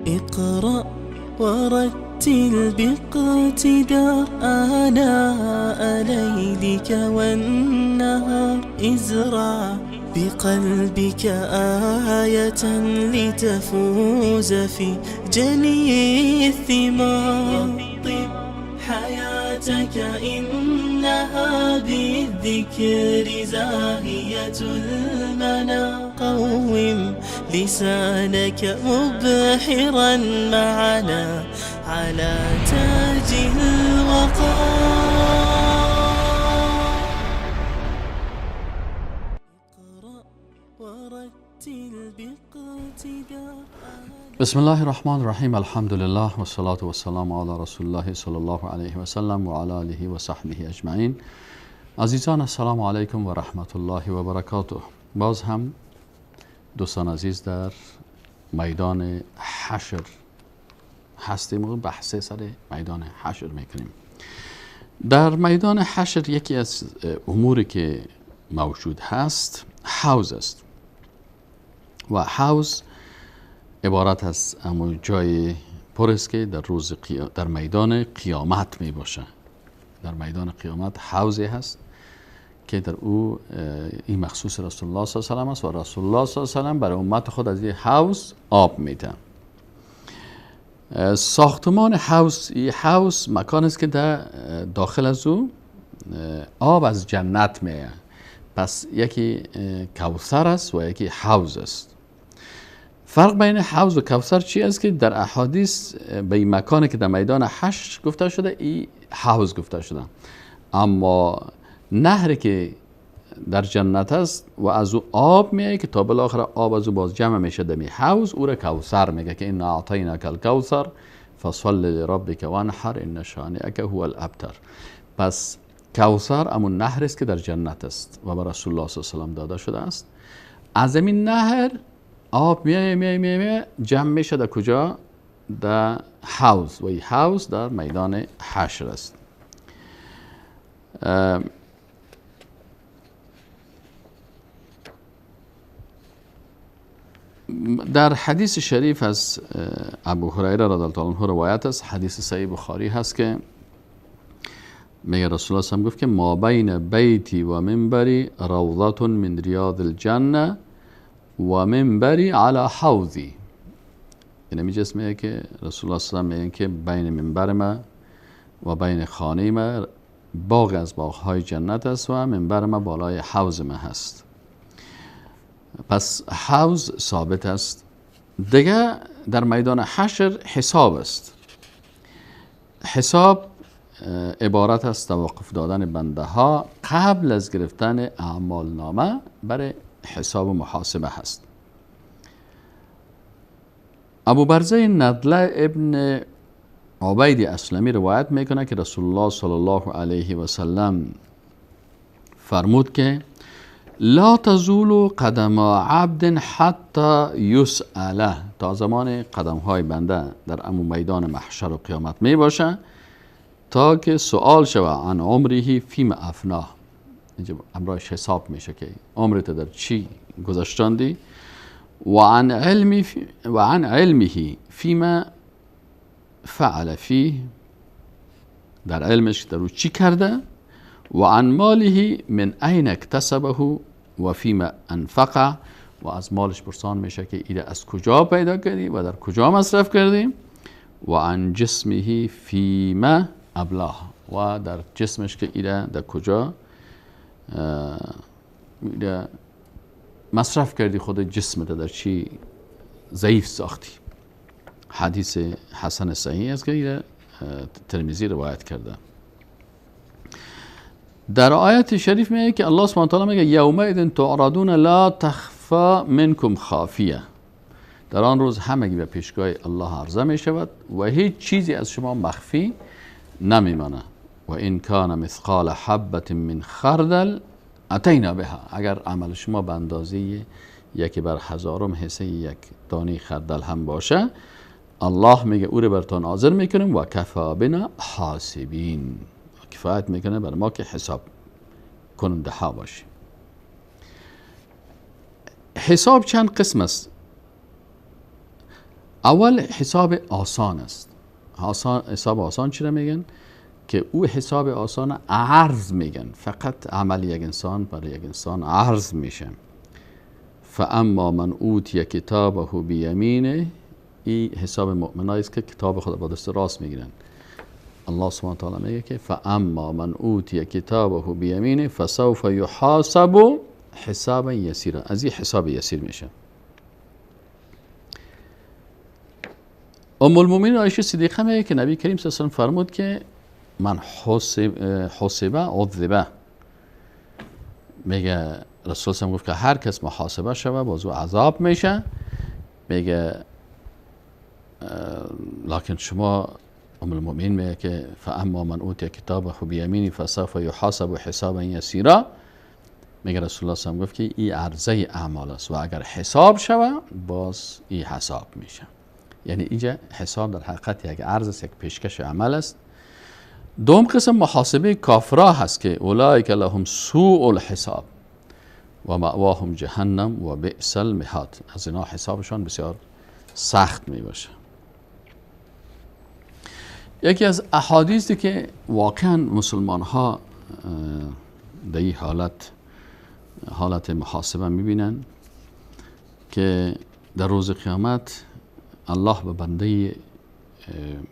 اقرأ ورتل باقتدار آناء ليلك والنهار، ازرع بقلبك آية لتفوز في جني الثمار. طب حياتك إنها بالذكر زاهية المنى، قوم لسانك مبحرا معنا على تاج الوقار. اقرأ ورتل باقتدار. بسم الله الرحمن الرحیم. الحمد لله و الصلاة و السلام علی رسول الله صلی الله علیه و سلم و علی آله و صحبه اجمعین. عزیزان السلام علیکم و رحمت الله و برکاته. باز هم دوستان عزیز در میدان حشر هستیم و بحث سر میدان حشر میکنیم. در میدان حشر یکی از اموری که موجود هست حوض است و حوض عبارت از همون جای پر است که در روز در میدان قیامت می باشه. در میدان قیامت حوضی هست که در او این مخصوص رسول الله صلی الله علیه و سلم است و رسول الله صلی الله علیه و سلم برای امت خود از این حوض آب میده. ساختمان حوض، این حوض مکان است که در داخل از او آب از جنت میاد. پس یکی کوثر است و یکی حوض است. فرق بین حوض و کوثر چی است که در احادیث به این مکانی که در میدان حشر گفته شده این حوض گفته شده، اما نهری که در جنت است و از او آب میاد که تا بالاخره آب از او باز جمع میشه در حوض، او را کوثر میگه که انا اعطیناک الکوثر فصل لربک وانحر ان شانئک هو الابتر. پس کوثر همون نهر است که در جنت است و به رسول الله صلی الله علیه و سلم داده شده است. از این نهر آب میای میای میای جمع میشه در کجا؟ در حوض، و این حوض در میدان حشر است. در حدیث شریف از ابو هریره رضی الله عنه روایت است، حدیث صحیح بخاری هست که میگه رسول الله صلی الله علیه و سلم گفت که ما بین بیتی و منبری روضة من ریاض الجنه و منبری علی حوضی. یعنی میجس میگه که رسول الله صلی الله علیه و سلم میگه که بین منبر ما و بین خانه ما باغ از باغهای جنت است و منبر ما بالای حوض ما هست. پس حوض ثابت است. دیگه در میدان حشر حساب است. حساب عبارت است توقف دادن بنده ها قبل از گرفتن اعمال نامه برای حساب و محاسبه هست. ابو برزه ندله ابن عبید اسلمی روایت میکنه که رسول الله صلی الله علیه و سلم فرمود که لا تزول قدم عبد حتی یسأله، تا زمان قدم های بنده در امو میدان محشر و قیامت می باشه تا که سؤال شوه عن عمره فیم افناه. اینجا امرایش حساب میشه که عمرت در چی گذشتاندی، و عن علمه فیما فعل فیه، در علمش در او چی کرده، و عن ماله من این اکتسبه و فیما انفقه، و از مالش پرسان میشه که ایره از کجا پیدا کردی و در کجا مصرف کردی، و عن جسمه فیما ابلاه، و در جسمش که ایره در کجا ایره مصرف کردی، خود جسمت در چی ضعیف ساختی. حدیث حسن صحیح است که ایره ترمذی روایت کرده. در آیت شریف میگه که الله سبحانه و تعالی میگه یومئذ تعرضون لا تخفى منکم خافیه، در آن روز همگی به پیشگاه الله عرضه می شود و هیچ چیزی از شما مخفی نمیمانه. و این کان مثقال حبة من خردل اتینا بها، اگر عمل شما به اندازه یکی بر هزارم حصه یک دانه خردل هم باشه، الله میگه او رو برتان حاضر میکنیم و کفا بنا حاسبین، کفایت میکنه بر ما که حساب کننده ها باشیم. حساب چند قسم است. اول حساب آسان است. حساب آسان چرا میگن؟ که او حساب آسان عرض میگن، فقط عمل یک انسان برای یک انسان عرض میشه. فاما من اوتی کتابه بیمینه، این حساب مؤمنایی است که کتاب خود با دست راست میگیرن. الله سبحانه وتعالی میگه که فاما من اوتی کتابه بیمینه فسوف یحاسب حسابا یسیرا، از این حساب یسیر میشه. ام المؤمنین عایشه صدیقه میگه که نبی کریم صلی الله علیه و سلم فرمود که من حسبه عذبه، میگه رسول الله گفت که هر کس محاسبه شوه باز او عذاب میشه. میگه لکن شما ام المؤمنین میگه که فاما من اوتی کتابه بیمینه فسوف یحاسب حسابا یسیرا، میگه رسول الله صلی الله علیه و گفت که این عرضه اعمال است و اگر حساب شوه باز این حساب میشه. یعنی اینجا حساب در حقیقت یک عرض است، یک پیشکش عمل است. دوم قسم محاسبه کافرا هست که اولئک لهم سوء الحساب و مأواهم جهنم و بئس المهاد، از اینا حسابشان بسیار سخت می باشه. یکی از احادیثی که واقعا مسلمان ها در این حالت محاسبه می بینن که در روز قیامت الله به بنده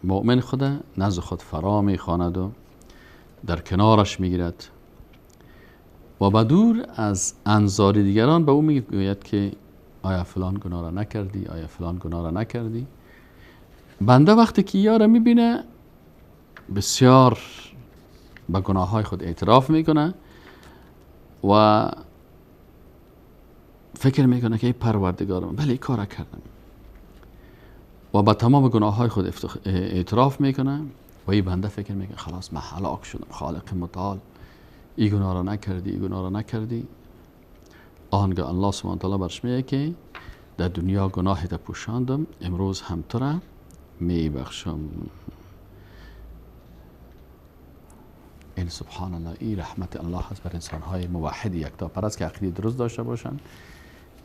مؤمن خود نزد خود فرا می خواند و در کنارش می گیرد و بدور از انظار دیگران به او می گوید که آیا فلان گناه را نکردی، آیا فلان گناه را نکردی. بنده وقتی که یارا می بینه بسیار به گناه های خود اعتراف میکنه و فکر میکنه که ای پروردگارم بله این کار کردم، و با تمام گناه های خود اعتراف میکنه و این بنده فکر میکنه خلاص من هلاک شدم، خالق متعال این گناه را نکردی، این گناه را نکردی. آنگاه الله سبحانه و تعالی برش میگه که در دنیا گناه تا پوشاندم، امروز هم تو را میبخشم. این سبحان الله، این رحمت الله هست بر انسان های موحد یکتا پرست که عقیده درست داشته باشن،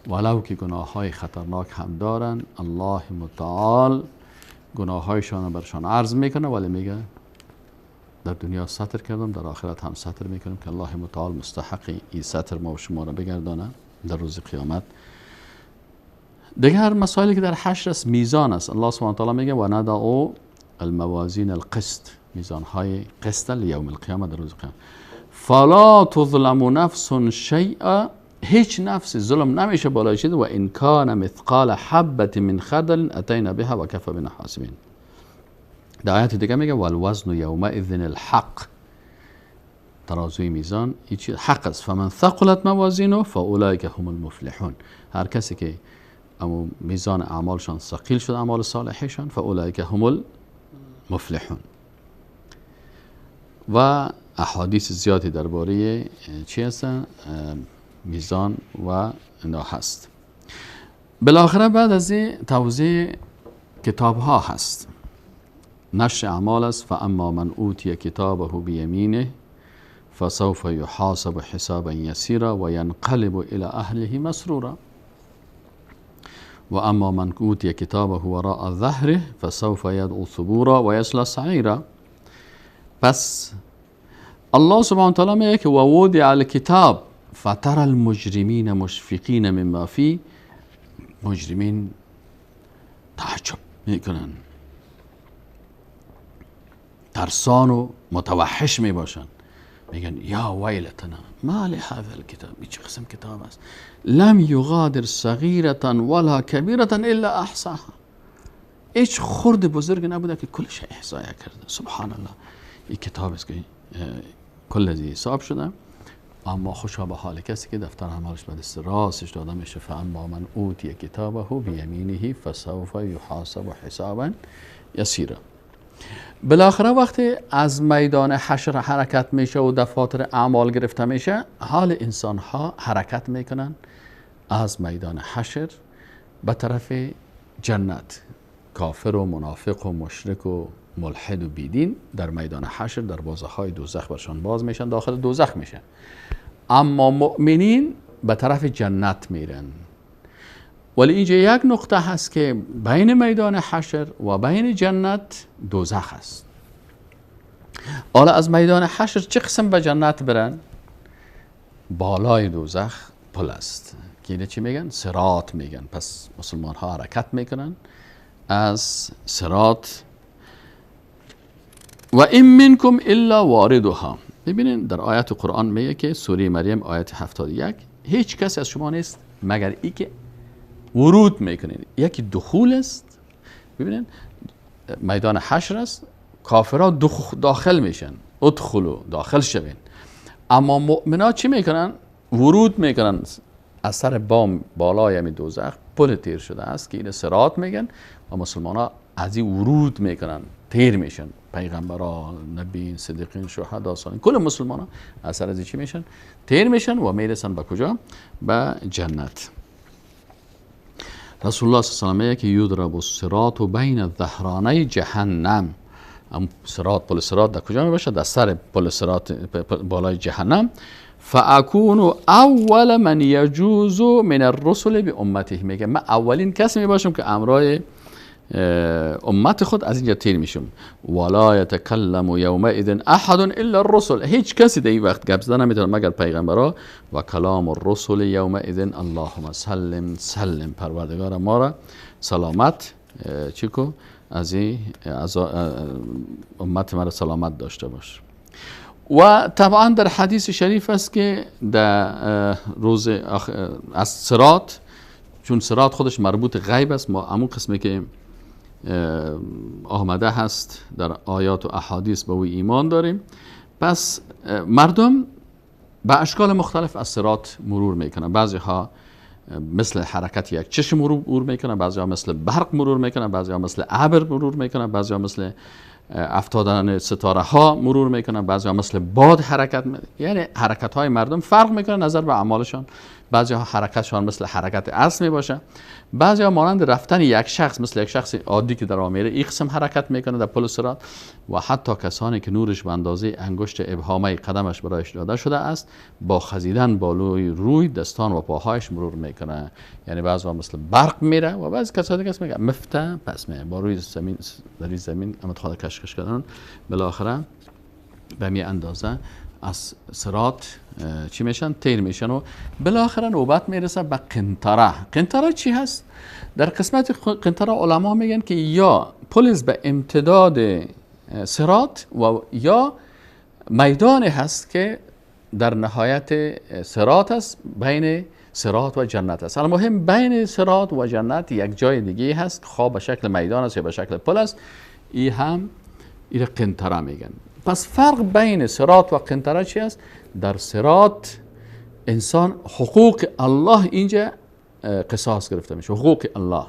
ولو که گناه های خطرناک هم دارن، الله متعال گناه هایشان برشان عرض میکنه، ولی میگه در دنیا ستر کردم، در آخرت هم ستر میکنم که الله متعال مستحق این ستر ما و شما را بگردانه در روز قیامت. دیگر مسائلی که در حشر است میزان است. الله سبحانه و تعالی میگه و ندعو الموازین القسط، میزان های قسط لیوم القیامه، در روز قیامت. فلا تظلم نفس شیئا، هیچ نفس ظلم نمیشه بالای چیز، و ان کان مثقال حبة من خردل اتینا بها و کفى بنا حاسبین. در آیت دیگه میگه والوزن یومئذ الحق، ترازوی میزان این چیز حق است. فمن ثقلت موازینه فاولئک هم المفلحون، هر کسی که اما میزان اعمالشان ثقیل شد، اعمال صالحشان، فاولئک هم المفلحون. و احادیث زیادی درباره چی هستن؟ میزان و اینا هست. بالاخره بعد از این توزیع کتاب ها هست، نشر اعمال است. فاما من اوتی کتابه بیمینه فسوف یحاسب حسابا یسیرا و ینقلب الی اهله مسرورا و اما من اوتی کتابه وراء ظهره فسوف یدعو ثبورا و یصلی سعیرا. پس الله سبحانه و تعالی میگه که و وضع الکتاب فترى المجرمین مشفقین مما فی، مجرمین تعجب میکنن، ترسان و متوحش میباشن، میگن یا ویلتنا ما لهذا الكتاب، چه قسم کتاب است، لم یغادر صغیرة ولا کبیرة الا احصاها، هیچ خرد بزرگ نبوده که کلش احصا کرده. سبحان الله، این کتاب است که کل از حساب شده. اما خوشا به حال کسی که دفتر اعمالش به دست راستش داده میشه. فاما من اوتی کتابه بیمینه فسوف یحاسب حسابا یسیرا. بالاخره وقتی از میدان حشر حرکت میشه و دفاتر اعمال گرفته میشه، حال انسان ها حرکت میکنن از میدان حشر به طرف جنت. کافر و منافق و مشرک و ملحد و بیدین در میدان حشر دروازه های دوزخ برشان باز میشن، داخل دوزخ میشن. اما مؤمنین به طرف جنت میرن. ولی اینجا یک نقطه هست که بین میدان حشر و بین جنت دوزخ است. حالا از میدان حشر چه قسم به جنت برن؟ بالای دوزخ پل است که اینه چی میگن؟ صراط میگن. پس مسلمان ها حرکت میکنن از صراط. و این منکم الا واردها. ببینین در آیت قرآن میگه که سوره مریم آیت 71 هیچ کسی از شما نیست مگر ای که ورود میکنین. یکی دخول است. ببینین میدان حشر است، کافرها داخل میشن، ادخلوا، داخل شوین. اما مؤمنا چی میکنن؟ ورود میکنن از سر بام بالای همین دوزخ پل تیر شده است که این صراط میگن و مسلمان ها از این ورود میکنن، تیر میشن. پیغمبران، نبیین، صدیقین، شهدا، صالحین، کل مسلمان ها از سر از چی میشن؟ تیر میشن و میرسن به کجا؟ به جنت. رسول الله صلی الله علیه و آله که یضرب الصراط بین الظهرانی جهنم. صراط، پل صراط در کجا می باشه؟ در سر پل صراط بالای جهنم. فاکون اول من یجوز من الرسل بامته. میگه من اولین کسی می باشم که امرای امت خود از اینجا تیر میشم. ولا یتکلم یومئذ احد الا الرسل. هیچ کسی در این وقت گپ زدن نمیتونه مگر پیغمبرا. و کلام الرسل یومئذ اللهم سلم سلم. پروردگار ما را سلامت چی کو از این امت ما را سلامت داشته باش. و طبعا در حدیث شریف است که در روز از صراط، چون صراط خودش مربوط غیب است، ما همون قسمی که آمده هست در آیات و احادیث به او ایمان داریم. پس مردم به اشکال مختلف از صراط مرور میکنن. بعضی ها مثل حرکت یک چشم مرور میکنن، بعضی ها مثل برق مرور میکنن، بعضی ها مثل ابر مرور میکنن، بعضی ها مثل افتادن ستاره ها مرور میکنن، بعضی ها مثل باد حرکت میکنن. یعنی حرکت های مردم فرق میکنه نظر به اعمالشان. بعضی ها حرکتشان مثل حرکت اسب میباشه، بعضی ها مانند رفتن یک شخص، مثل یک شخص عادی که در راه میره این قسم حرکت میکنه در پل صراط. و حتی کسانی که نورش به اندازه انگشت ابهامه قدمش برایش داده شده است، با خزیدن بالوی روی دستان و پاهایش مرور میکنه. یعنی بعضی ها مثل برق میره و بعضی کسانی دیگه میگه مفته پس میره با روی زمین، در زمین اما خود کشکش کردن، بالاخره به می اندازه از صراط چی میشن؟ تیر میشن و بالاخره نوبت میرسه به قنطره. قنطره چی هست؟ در قسمت قنطره علما میگن که یا پلیس به امتداد صراط و یا میدان هست که در نهایت صراط است، بین صراط و جنت است. المهم بین صراط و جنت یک جای دیگه هست، خواه به شکل میدان است یا به شکل پل است، ای هم این قنطره میگن. پس فرق بین صراط و قنطره چی است؟ در صراط انسان حقوق الله اینجا قصاص گرفته میشه، حقوق الله،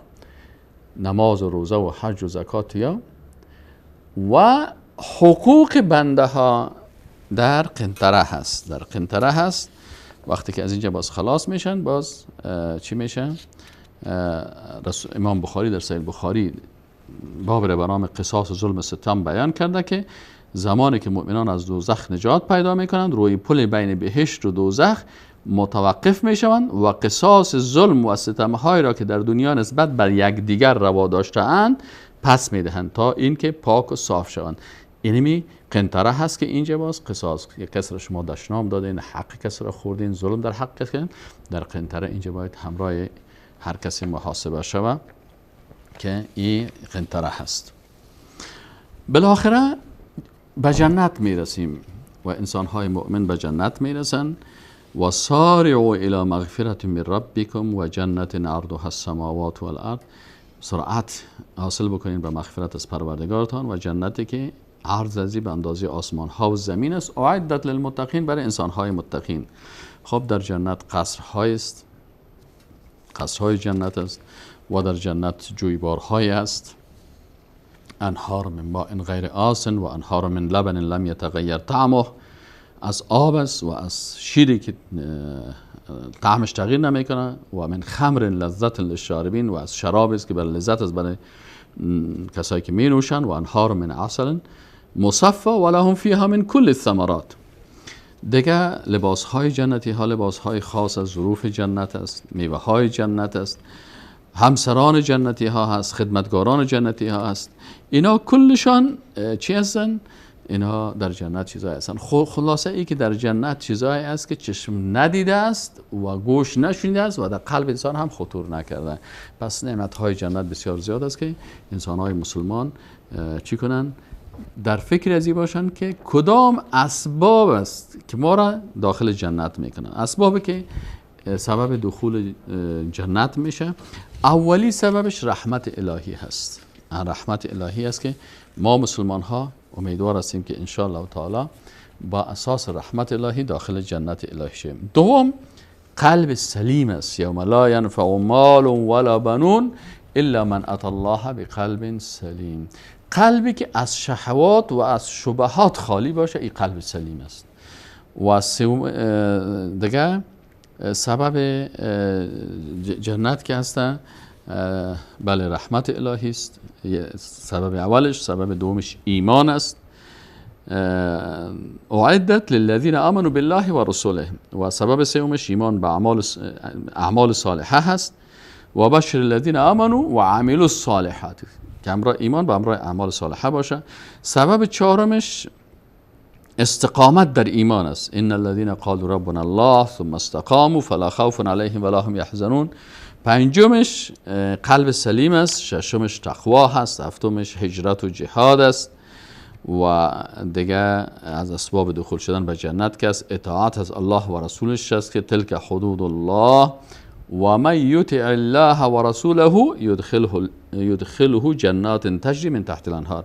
نماز و روزه و حج و زکات یا و حقوق بنده ها در قنطره هست. در قنطره هست وقتی که از اینجا باز خلاص میشن، باز چی میشه؟ امام بخاری در صحیح بخاری باب را به نام قصاص ظلم ستم بیان کرده که زمانی که مؤمنان از دوزخ نجات پیدا میکنند، روی پل بین بهشت و دوزخ متوقف میشوند و قصاص ظلم و ستمهای را که در دنیا نسبت بر یکدیگر روا داشتهاند پس میدهند تا اینکه پاک و صاف شوند. اینمی قنطره هست که اینجا باز قصاص، یک کس را شما دشنام دادین، حق کس را خوردین، ظلم در حق کس کردین، در قنطره اینجا باید همراه هر کسی محاسبه شود که این قنطره هست. بالاخره به جنت میرسیم و انسانهای مؤمن به جنت میرسن. و سارعوا الی مغفرة من ربکم و جنت عرضها السماوات والارض. سرعت حاصل بکنین به مغفرت از پروردگارتان و جنتی که عرض ازی به اندازه آسمان ها و زمین است، اعدت للمتقین، برای انسان های متقین. خب در جنت قصرهای است، قصرهای جنت است و در جنت جویبارهای است. انهار من ماء غیر آسن و انهار من لبن لم یتغیر طعمه، از آب است و از شیری که طعمش تغییر نمیکنه، و من خمر لذت للشاربین، و از شراب است که بر لذت است برای کسایی که می نوشن، و انهار من عسل مصفى و لهم فیها من کل الثمرات. دیگه لباس های جنتی ها لباس های خاص از ظروف جنت است، میوه های جنت است. همسران جنتی ها هست، خدمتگاران جنتی ها هست. اینا کلشان چی هستن؟ اینها در جنت چیزایی هستن. خلاصه ای که در جنت چیزایی است که چشم ندیده است و گوش نشنیده است و در قلب انسان هم خطور نکرده. پس نعمت های جنت بسیار زیاد است که انسان های مسلمان چی کنن؟ در فکر ازی باشن که کدام اسباب است که ما را داخل جنت میکنن. اسبابی که سبب دخول جنت میشه، اولی سببش رحمت الهی هست. رحمت الهی است که ما مسلمان ها امیدوار هستیم که انشاءالله تعالی با اساس رحمت الهی داخل جنت الهی شیم. دوم قلب سلیم است. یوم لا ینفع مال ولا بنون الا من اتى الله بقلب سلیم. قلبی که از شهوات و از شبهات خالی باشه، این قلب سلیم است. و سوم دیگه سبب جنت که هست، بله رحمت الهی است سبب اولش. سبب دومش ایمان است. اعدت للذین آمنوا بالله و رسوله. و سبب سومش ایمان به اعمال صالحه هست. و بشر الذین آمنوا و عملوا الصالحات، که همراه ایمان به همراه اعمال صالحه باشه. سبب چهارمش استقامت در ایمان است. ان الذين قالوا ربنا الله ثم استقاموا فلا خوف عليهم ولا هم يحزنون. پنجمش قلب سلیم است. ششمش تقوا هست. هفتمش هجرت و جهاد است. و دیگه از اسباب دخول شدن به جنت که است اطاعت از الله و رسولش است که تلک حدود الله و من یطع الله و رسوله یدخله جنات تجری من تحت الانهار.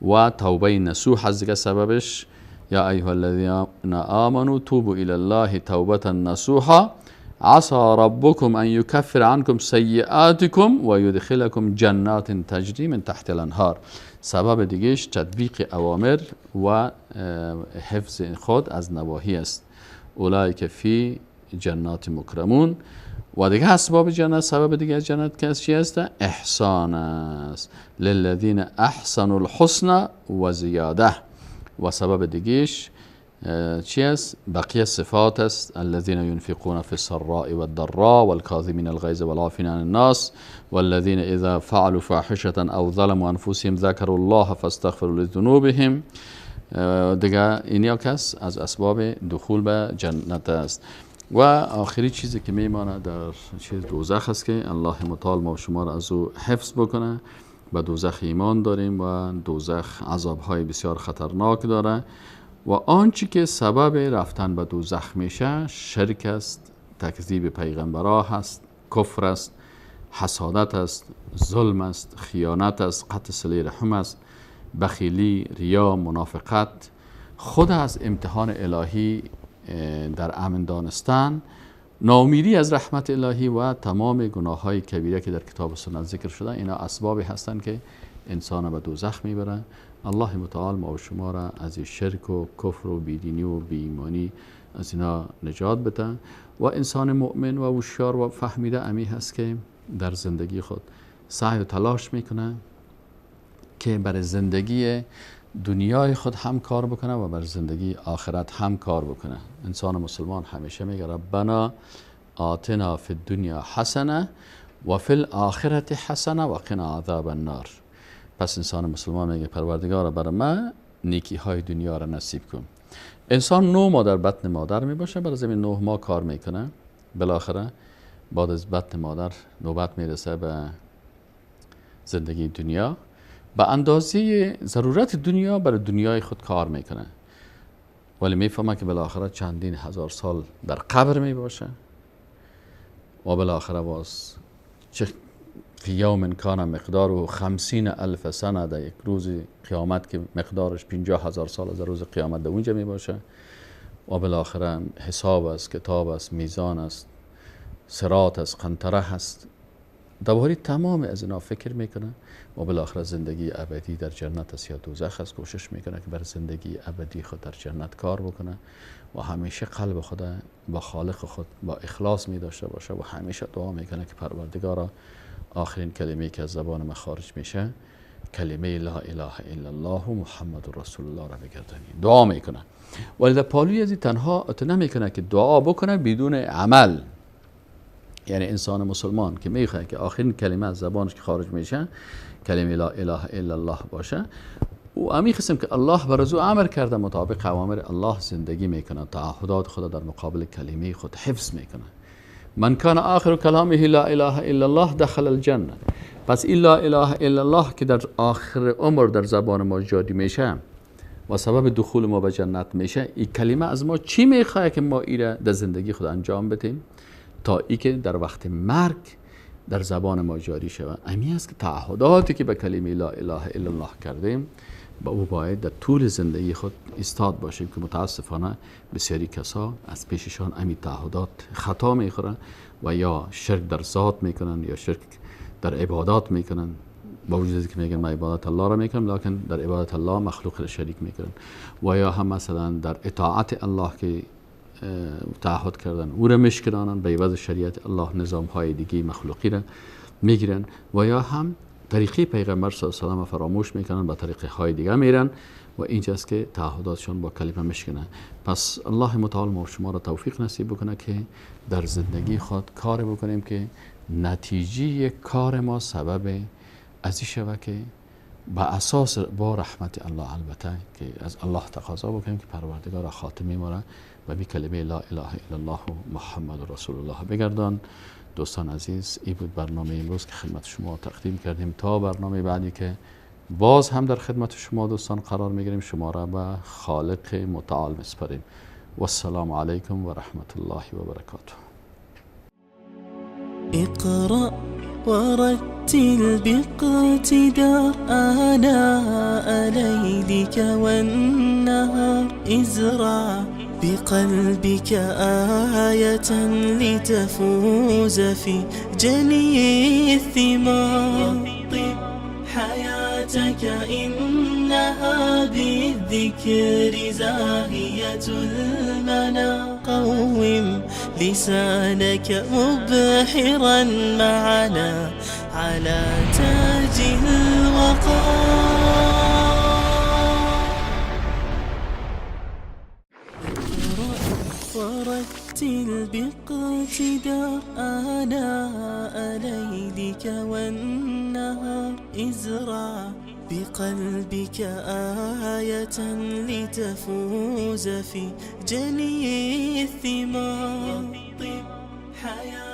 و توبه نصوح از دیگه سببش، یا ایها الذین آمنوا توبوا الی الله توبة نصوحا عسى ربكم ان يكفر عنكم سیئاتكم و یدخلكم جنات تجری من تحت الانهار. سبب دیگهش تطبیق اوامر و حفظ خود از نواهی است. اولئک فی جنات مکرمون. و دیگه اسباب جنت، سبب دیگه از جنت که از چی است؟ احسان است. للذین احسنوا الحسنى و زیاده. و سبب دیگهش چی است؟ بقیه صفات است. الذين ينفقون في السراء والضراء والكاظمين الغيظ والعافين عن الناس والذين اذا فعلوا فاحشة او ظلموا انفسهم ذكروا الله فاستغفروا لذنوبهم. دیگه این یک از اسباب دخول به جنت است. و آخری چیزی که میمانه در چیز دوزخ است که الله متعال ما شما را از او حفظ بکنه. به دوزخ ایمان داریم و دوزخ عذابهای بسیار خطرناک داره و آنچه که سبب رفتن به دوزخ میشه شرک است، تکذیب پیغمبرها هست، کفر است، حسادت است، ظلم است، خیانت است، قطع صله رحم است، بخیلی، ریا، منافقت، خود از امتحان الهی در امن دانستن، ناامیدی از رحمت الهی و تمام گناه های کبیره که در کتاب و سنت ذکر شده، اینا اسبابی هستند که انسان به دوزخ میبرن. الله متعال ما و شما را از شرک و کفر و بیدینی و بی‌ایمانی از اینا نجات بده. و انسان مؤمن و هوشیار و فهمیده امی هست که در زندگی خود سعی و تلاش میکنه که بر زندگی دنیای خود هم کار بکنه و بر زندگی آخرت هم کار بکنه. انسان مسلمان همیشه میگه ربنا آتنا فی الدنیا حسنه و فی الآخرة حسنه و قنا عذاب النار. پس انسان مسلمان میگه پروردگارا برای من نیکی های دنیا را نصیب کن. انسان 9 ماه در بطن مادر میباشه، برای زمین 9 ماه کار میکنه، بالاخره بعد از بطن مادر نوبت میرسه به زندگی دنیا. به اندازه ضرورت دنیا برای دنیای خود کار میکنه، ولی میفهمه که بالاخره چندین هزار سال در قبر میباشه و بالاخره باز چه قیام کان مقداره 50,000 سنه، در یک روز قیامت که مقدارش 50,000 سال از روز قیامت در اونجا میباشه و بالاخره حساب است، کتاب است، میزان است، صراط است، قنطره هست. دوباره تمام از اینا فکر میکنه و بالاخره زندگی ابدی در جنت است یا دوزخ است. کوشش میکنه که بر زندگی ابدی خود در جنت کار بکنه و همیشه قلب خود با خالق خود با اخلاص می داشته باشه و همیشه دعا میکنه که پروردگارا آخرین کلمه که از زبان من خارج میشه کلمه لا اله الا الله و محمد رسول الله را بگردانی. دعا میکنه، ولی در پالوی از تنها نمیکنه که دعا بکنه بدون عمل. یعنی انسان مسلمان که میخواد که آخرین کلمه از زبانش که خارج میشه کلمه لا اله الا الله باشه، و امی قسم که الله بر او امر کرده مطابق اوامر الله زندگی میکنه، تعهدات خود در مقابل کلمه خود حفظ میکنه. من کان آخر کلامه لا اله الا الله دخل الجنه. پس این لا اله الا الله که در آخر عمر در زبان ما جاری میشه و سبب دخول ما به جنت میشه، این کلمه از ما چی میخواد که ما ایره در زندگی خود انجام بدیم تا ای که در وقت مرگ در زبان ما جاری شود؟ امی است که تعهداتی که به کلمه لا اله الا الله کردیم با او باید در طول زندگی خود ایستاد باشیم، که متاسفانه بسیاری کسا از پیششان امی تعهدات خطا میخورن و یا شرک در ذات میکنن یا شرک در عبادات میکنن، با وجود که میگن من عبادت الله را میکنم لکن در عبادت الله مخلوق را شریک میکنن، و یا هم مثلا در اطاعت الله که تعهد کردن او را میشکنانن، به عوض شریعت الله نظام های دیگه مخلوقی را میگیرن، و یا هم طریقه پیغمبر صلی الله علیه و فراموش میکنن، به طریقه های دیگه میرن و اینجاست که تعهداتشان با کلمه میشکنن. پس الله متعال ما شما را توفیق نصیب بکنه که در زندگی خود کار بکنیم که نتیجه کار ما سبب از این شود که با اساس با رحمت الله، البته که از الله تقاضا بکنیم که پروردگار خاتمه ما را و بی کلمه لا اله الا الله محمد رسول الله بگردان. دوستان عزیز، این بود برنامه امروز که خدمت شما تقدیم کردیم. تا برنامه بعدی که باز هم در خدمت شما دوستان قرار میگیریم، شما را به خالق متعال میسپاریم. والسلام علیکم و رحمت الله و برکاته. اقرأ ورتل باقتدار آناء ليلك والنهار، ازرع بقلبك آية لتفوز في جني الثمار، حياتك إنها بالذكر زاهية المنى، قوم لسانك مبحرا معنا على تاج الوقار. ورتل باقتدار آناء ليلك والنهار، ازرع بقلبك آية لتفوز في جني الثمار، حياة